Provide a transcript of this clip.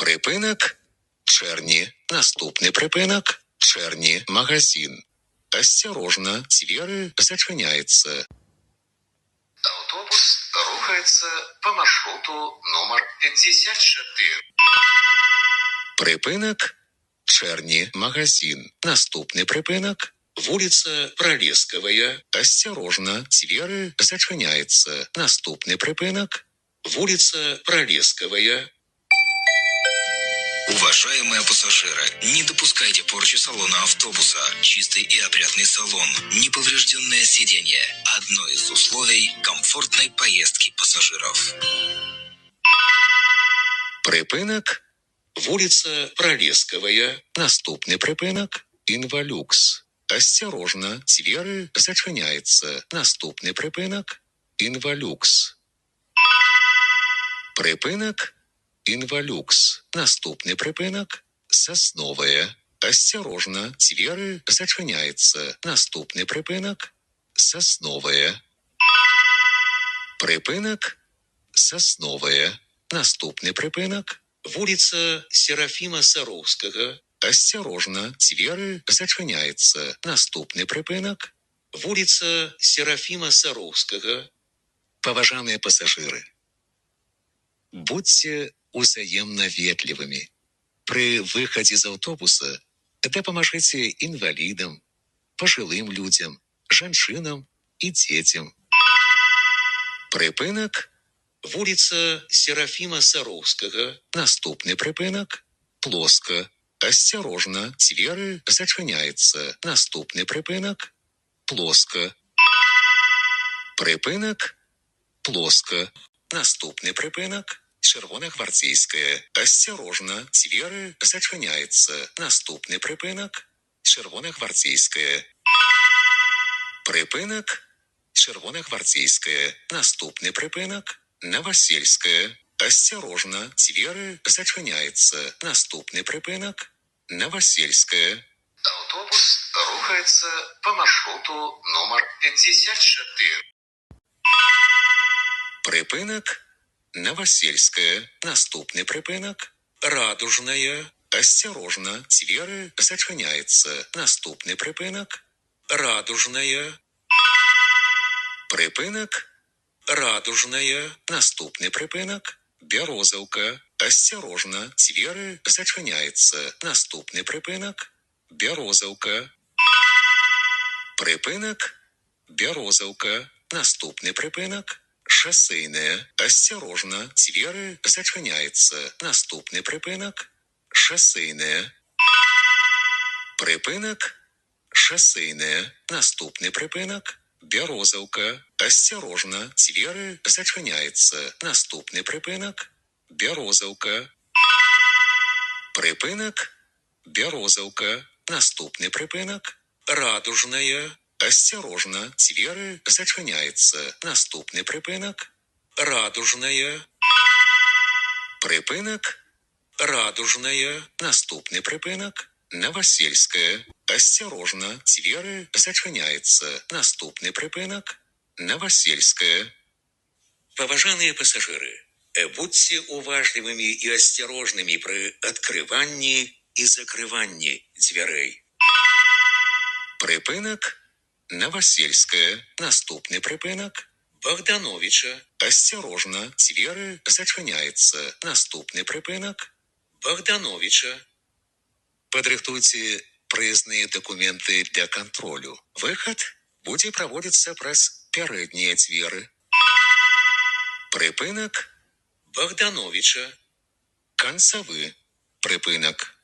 Прыпынак Чэрні. Наступны прыпынак Чэрні магазін. Асцярожна, дзверы зачыняюцца. Аўтобус рухаецца па маршруту нумар 54. Прыпынак Чэрні магазін. Наступны прыпынак вуліца Пралескавая. Асцярожна, дзверы зачыняюцца. Наступны прыпынак вуліца Пралескавая. Уважаемые пассажиры, не допускайте порчи салона автобуса. Чистый и опрятный салон, неповрежденное сиденье – одно из условий комфортной поездки пассажиров. Прыпынак вуліца Пралескавая. Наступны прыпынак Інвалюкс. Асцярожна, дзверы зачыняюцца. Наступны прыпынак Інвалюкс. Прыпынак Інвалюкс. Наступны прыпынак Сасновая. Асцярожна, дзверы зачыняюцца. Наступны прыпынак Сасновая. Прыпынак Сасновая. Наступны прыпынак вуліца Серафіма Сароўскага. Асцярожна, дзверы зачыняюцца. Наступны прыпынак вуліца Серафіма Сароўскага. Паважаныя пасажыры, будзьце узаемна ветлівымі. Пры выхадзе з аўтобуса дапамажыце інвалідам, пажылым людзям, жанчынам і дзецям. Прыпынак вуліца Серафіма Сароўскага. Наступны прыпынак Плоска. Асцярожна, дзверы зачыняюцца. Наступны прыпынак Плоска. Прыпынак Плоска. Наступны прыпынак Чырвонагвардзейская. Асцярожна, дзверы зачыняюцца. Наступны прыпынак Чырвонагвардзейская. Прыпынак Чырвонагвардзейская. Наступны прыпынак Навасельская. Асцярожна, дзверы зачыняюцца. Наступны прыпынак Навасельская. Аўтобус рухаецца па маршруту нумар 54. Прыпынак Навасельская. Наступны прыпынак Радужная. Асцярожна, дзверы зачыняюцца. Наступны прыпынак Радужная. Прыпынак Радужная. Наступны прыпынак Бярозаўка. Асцярожна, дзверы зачыняюцца. Наступны прыпынак Бярозаўка. Прыпынак Бярозаўка. Наступны прыпынак Шасэйная. Асцярожна, дзверы зачыняюцца. Наступны прыпынак Шасэйная. Прыпынак Шасэйная. Наступны прыпынак Бярозаўка. Асцярожна, дзверы зачыняюцца. Наступны прыпынак Бярозаўка. Прыпынак Бярозаўка. Наступны прыпынак Радужная. Асцярожна, дзверы зачыняюцца. Наступны прыпынак Радужная. Прыпынак Радужная. Наступны прыпынак Навасельская. Асцярожна, дзверы зачыняюцца. Наступны прыпынак Навасельская. Паважаныя пасажыры, будзьце уважлівымі і асцярожнымі пры адкрыванні і закрыванні дзвярэй. Прыпынак Навасельская. Наступны прыпынак Багдановіча. Асцярожна, дзверы зачыняюцца. Наступны прыпынак Багдановіча. Падрыхтуйце праезныя дакументы для кантролю. Выхад будзе праводзіцца праз пярэднія дзверы. Прыпынак Багдановіча. Канцавы прыпынак.